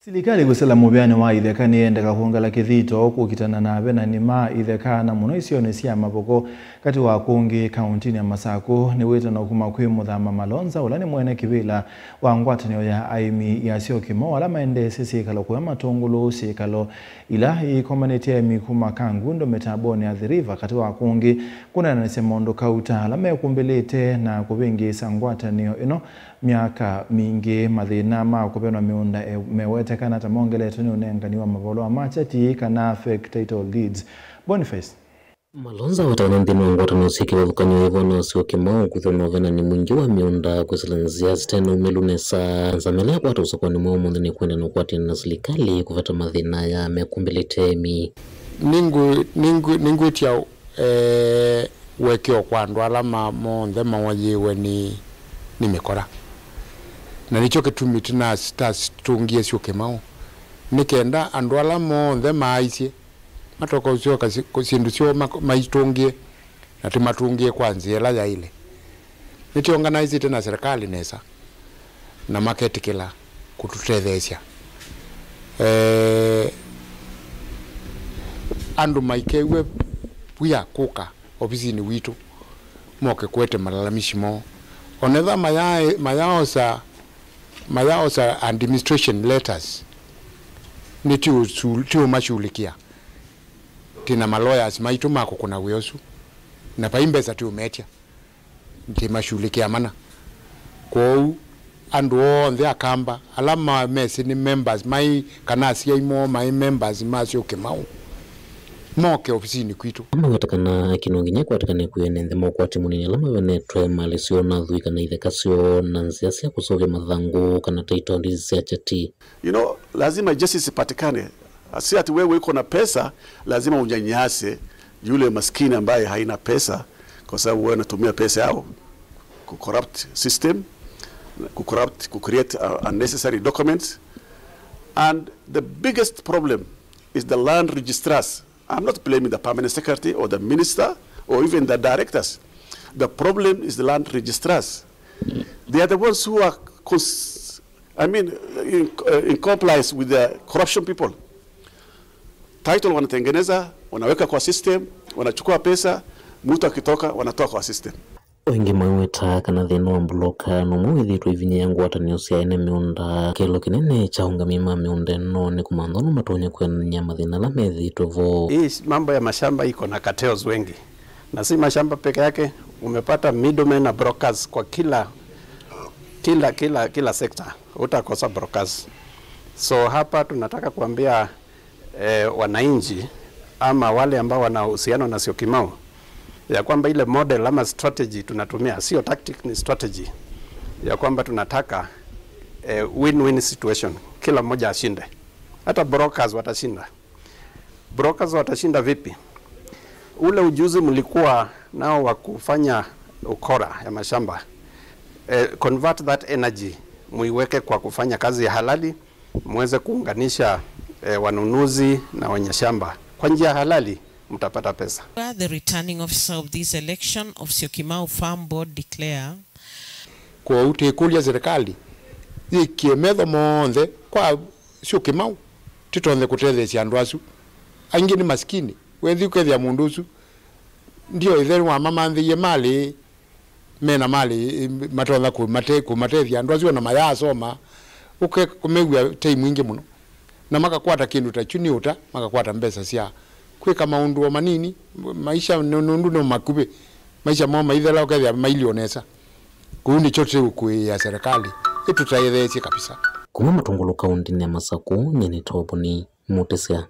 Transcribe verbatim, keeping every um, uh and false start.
Silikalĩ kũsila mũvĩanĩ wa itheka nĩyendeka kwongela kĩthito kũkitana na avenani ma itheka, na mũno isionĩ sya Mavoko, katĩ wa kũngĩ kaũntinĩ ya Masakũ. Nĩ wĩtano kuma kwĩ Mũthama Malonza, ũla nĩ mwene kĩvĩla wa ngwatanĩo ya aĩmi ya Syokimau, ala maendeesye syĩkalo kũya Matũngũlũ, syĩkalo ila ikomanĩtye aĩmi kuma Kangundo mĩtambonĩ ya Athi River, katĩ wa kũngĩ kũneenanĩsya maũndũ kauta ala mekumbĩlĩte na kũvĩngĩĩsa ngwatanĩo ĩno myaka mingĩ. Mathĩna ma kũvenwa mĩũnda e-, meweteka na ta mongeletwe nĩ ũnengani wa mavalũa ma chati kana fake title deeds. Boniface Malonza wetana nthĩnĩ wa ngwatanĩo syĩ kĩvathũkany'o ĩvo na Syokimau kwĩthwa na ũvenani mwingĩ wa mĩũnda kwĩsĩla nzĩa site na ũmĩlu nesa. Nzamĩla yakwata ũsakuanĩ mweũ ũmũnthĩ nĩ kwenda na ũkwatĩanĩ na silikalĩ kũveta mathĩna aya mekumbĩlĩte aĩmi. Nĩngwĩ-, nĩngwĩ-, nĩngwĩtya eh, ũekeo kwa andũ ala ma-, monthe maũayĩĩwe nĩ, nĩ mĩkora. Na nĩkyo kĩtumi tũna-, tũtatũngie Syokimau, nĩ kenda andũ ala monthe maaisye matoka ũsyoka sy-, kũ-, syĩndũ syoo mak-, maitũngĩe, na tũmatũngĩe kwa nzĩa ĩla yaĩle. Nĩtwĩorganizĩte na serikali nesa, na maketĩkĩla kũtũtetheesya. Eh, andũ maikew'e wia kũka ovisinĩ witũ, moke kũete malalamishi moo. Onetha maya-, mayaosa, mayaosa administration letters, nĩ tiũsu-, tiũmashughulikia. Twĩna ma lawyers maitũ ma kũkũna wĩa ũsu, na vai mbesa tiũmetya. Ndĩmashughulikĩa mana. Kwoou andũ onthe Akamba ala ma-, mesĩ nĩ members mai, kana asyai moo maĩ members ma Syokimau, moke ovisinĩ kwitũ. Amaweta kana aki no nginya kwatĩkane kwĩ ene nthĩ ma ũkwati mũnini ala mavenetwe malĩ syoo na athwii kana itheka syoo na nzĩa sya kũseũvya mathangũ kana title deeds sya chati. You know, lazima justice ipatikane. Si ati wewe uko na pesa, lazima unyanyase yule maskini ambaye haina pesa, kwa sababu wewe unatumia pesa yao kucorrupt system, kucorrupt, kucreate, uh, unnecessary documents. And the biggest problem is the land registrars. I'm not blaming the permanent secretary or the minister or even the directors. The problem is the land registrars. They are the ones who are cons-, I mean, in, uh, in compliance with the corruption people. Title wanatengeneza, wanaweka kwa system, wanachukua pesa, mtu akitoka, wanatoa kwa system. Aingĩ maweta kana thĩna wa mbuloka nũmwe wĩthĩĩtwe ũivinyĩĩa ngwatanĩo sya ene mĩũnda. Kĩlo kĩnene kya aũngamĩi ma mĩũnda ĩno nĩ kũmantha ũndũ matonya kwĩanany'a mathĩna ala methĩĩtwe vo. Hii mambo ya mashamba iko na cartels wengi. Na si mashamba peke yake, umepata middlemen na brokers kwa kila, kila, kila, kila sector. Utakosa brokers. So hapa tunataka kuambia, eh, wananchi ama wale ambao wana uhusiano na Syokimau ya kwamba ile model ama strategy tunatumia, sio tactic, ni strategy ya kwamba tunataka, eh, win-win situation, kila mmoja ashinde, hata brokers watashinda. Brokers watashinda vipi? Ule ujuzi mlikuwa nao wa kufanya ukora ya mashamba, eh, convert that energy, muiweke kwa kufanya kazi ya halali, muweze kuunganisha, eh, wanunuzi na wenye shamba kwa njia halali, mtapata pesa. The returning officer of this election of Syokimau Farm Board declare. Kwoou twĩkũlya serikali yĩkĩe metho monthe kwa Syokimau, tũtonya kũtetheesya andũ asu. Aingĩ nĩ masikini. Wethi ũkethĩa mũndũ ũsu ndio ĩthe wamamanthĩie malĩ, mena malĩ, matonya kũmate-, kũmatethya andũ asu ona mayaasoma. Ũke kũmew'a tei mwingĩ mũno. Na makakwata kĩndũ ta kyu nĩ ũta, makakwata mbesa sya kwĩka maũndũ o manini, maisha nũ-, nũndũ no makuvĩ. Maisha moo maithela ũkethĩa mailye o nesa. Kũu nĩkyo tũũkũĩĩa serikali ĩtũtetheesye kabisa. Kuma Matũngũlũ kaũntĩnĩ ya Masakũ, nyie nĩ Toboni Mũtĩsya.